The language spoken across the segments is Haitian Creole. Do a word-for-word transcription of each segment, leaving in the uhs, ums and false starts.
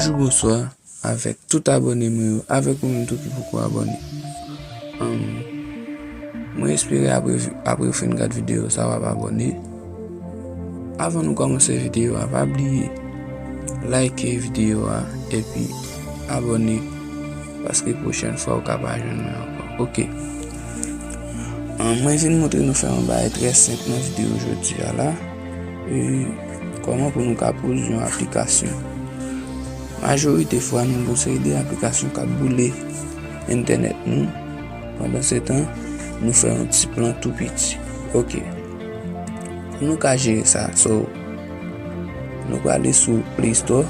Bonjou, bonswa avèk tout abòne mwen yo, avèk ou menm tou ki poko abòne. Anm, mwen espere apre, apre w fin gad videyo sa, w ap abòne. Avan nou kòmanse videyo a, pa bliye like videyo a epi abòne, paske pwochèn fwa ou ka pa jwenn mwen ankò. Oke. Ann, mwen vin montre nou fè yon bagay trè senp nan videyo jodi a la. E kòman pou nou ka poze yon aplikasyon. Majorite fwa, nou gon seri de aplikasyon k ap boule entènèt nou. Pandan se tan, nou fè yon ti plan tou piti. Oke. Pou nou ka jere sa, so, nou prale sou Play Store.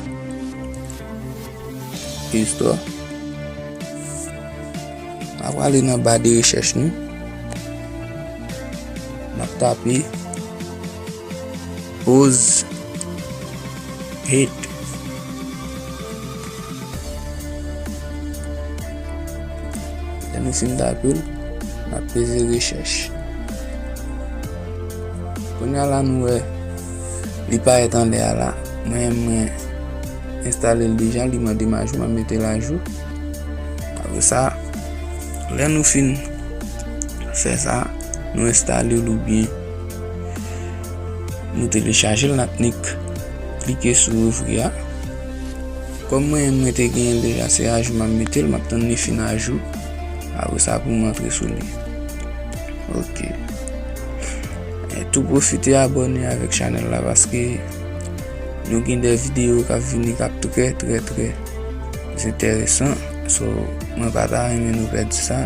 Play Store. N a prale nan ba de rechèch nou. N ap tape Pause Hit. Lè nou fin tape l, n ap peze rechèch. Kounye a la, nou wè li parèt anlè a la. Mwen, mwen enstale l deja, li mande m ajou, m ap mete l ajou. Apre sa, lè nou fin fè sa, nou enstale l oubyen nou telechaje l, n ap nik klike sou ouvri a. Kòm mwen, mwen te genyen l deja, se ajou m ap mete l, m ap tann li fin ajou. Apre sa, pou m antre sou li. Oke. E tou pwofite abòne avèk chanèl la, paske nou gen de videyo k ap vini k ap trè, trè, trè enteresan. So, mwen pa ta renmen nou pèdi sa.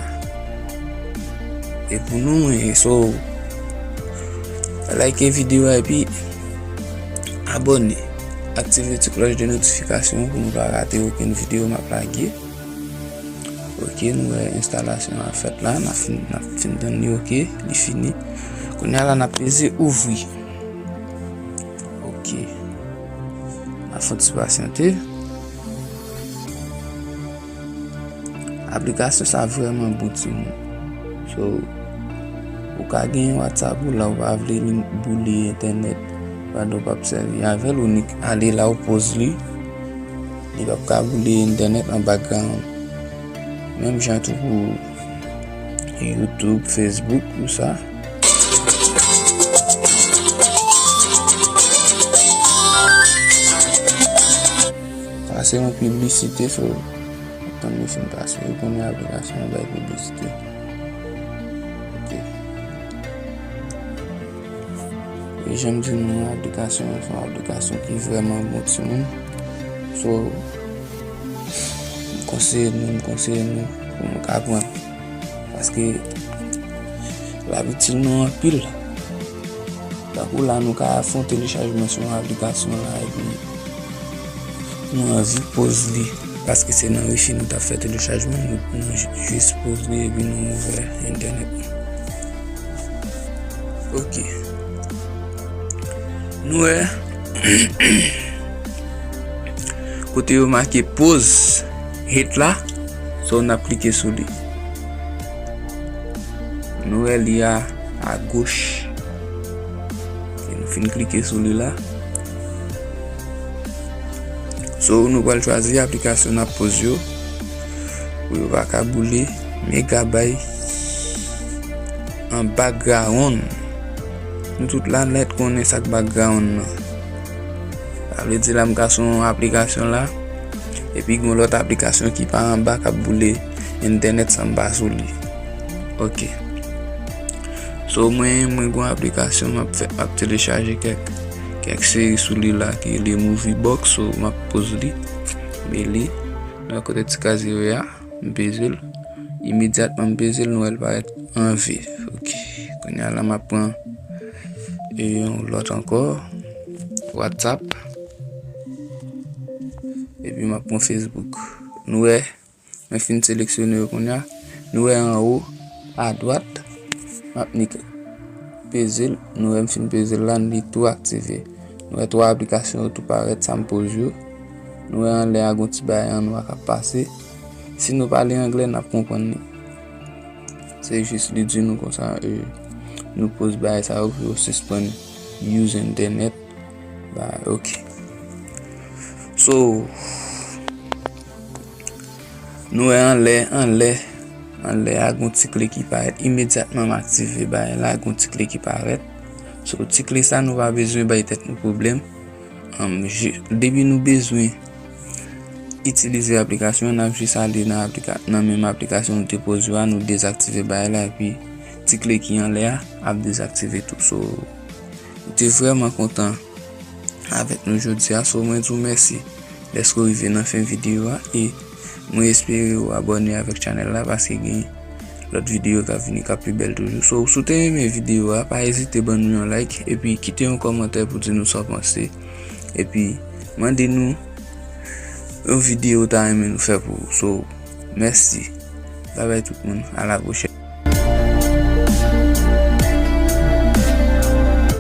E pou nou, e so, like videyo a epi abòne. Aktive ti klòch de notifikasyon pou nou pa rate okenn videyo m ap lage. Oke, nou wè enstalasyon an fèt la, n ap fin, n ap fin tann li, oke, li fini. Kounye a la, n ap peze ouvri. Oke. N ap fè yon ti pasyante. Aplikasyon sa vrèman bon, timoun. So, ou ka gen WhatsApp ou la, ou pa vle li boule entènèt pandan w p ap sèvi avè l, ou nik ale la, ou poze li. Li p ap ka boule entènèt an background. Menm jan tou pou YouTube, Facebook, tout sa. Sa se yon piblisite, fò tann li fin pase. Ou konnen aplikasyon an bay piblisite. Oke. E jan m di nou, aplikasyon an se yon aplikasyon ki vrèman bon, timoun. So, m konseye nou, m konseye nou pou nou ka pran. Paske l ap itil nou anpil. Tankou la, nou ka fè yon telechajman sou yon aplikasyon la, epi nou anvi poze li. Paske se nan wifi nou t ap fè telechajman, nou, nou jis poze li, epi nou ouvè entènèt nou. Oke. Nou wè kote yo make pause hit la, so n ap klike sou li. Nou wè li a, agoch. Oke, nou fin klike sou li la. So, nou pral chwazi aplikasyon n ap poze yo. Pou yo pa ka boule megabay an background. Nou tout la nèt konnen sa k background nan. Sa vle di la m ka sou yon aplikasyon la, epi gen yon lòt aplikasyon ki pa anba k ap boule entènèt san m pa sou li. Oke. So mwen, mwen gen yon aplikasyon m ap fè, m ap telechaje kèk, kèk seri sou li la ki rele Movie Box, so m ap poze li. Men li, nan kote ti kaz yo ye a, m peze l. Imedyatman m peze l, nou wè l parèt an V. Oke. Kounye a la, m ap pran e yon lòt ankò. WhatsApp. Epi m ap pran Facebook. Nou wè, mwen fin seleksyone yo kounye a. Nou wè anwo, adwat, m ap nik peze l. Nou wè m fin peze l la, li tou aktive. Nou wè twa aplikasyon yo tou parèt, sa m poze yo. Nou wè anlè a gon ti bagay an nwa k ap pase. Si nou pale anglè, n ap konprann li. Se jis li di nou konsa, e, nou poze bagay sa yo pou yo sispann use entènèt. Ba, oke. So, Nou wè anlè, anlè, anlè a gon ti kle ki parèt. Imedyatman m aktive bagay la, gon ti kle ki parèt. So, ti kle sa nou pa bezwen bay tèt nou pwoblèm. Anm, je- depi nou bezwen itilize aplikasyon an, n ap jis ale nan aplika- nan menm aplikasyon nou te pwodui a, nou dezaktive bagay la, epi ti kle ki anlè a ap dezaktive tou. So, nou te vrèman kontan avèk nou jodi a. So, mwen di w mèsi dèske w rive nan fen videyo a, e mwen espere w abòne avèk chanèl la, paske gen lòt videyo k ap vini k ap pi bèl toujou. So, si w te renmen videyo a, pa ezite ban nou yon like, epi kite yon kòmantè pou di nou sa w panse. Epi, mande nou yon videyo w ta renmen nou fè pou ou. So, mèsi. Babay tout moun. A la pwochèn.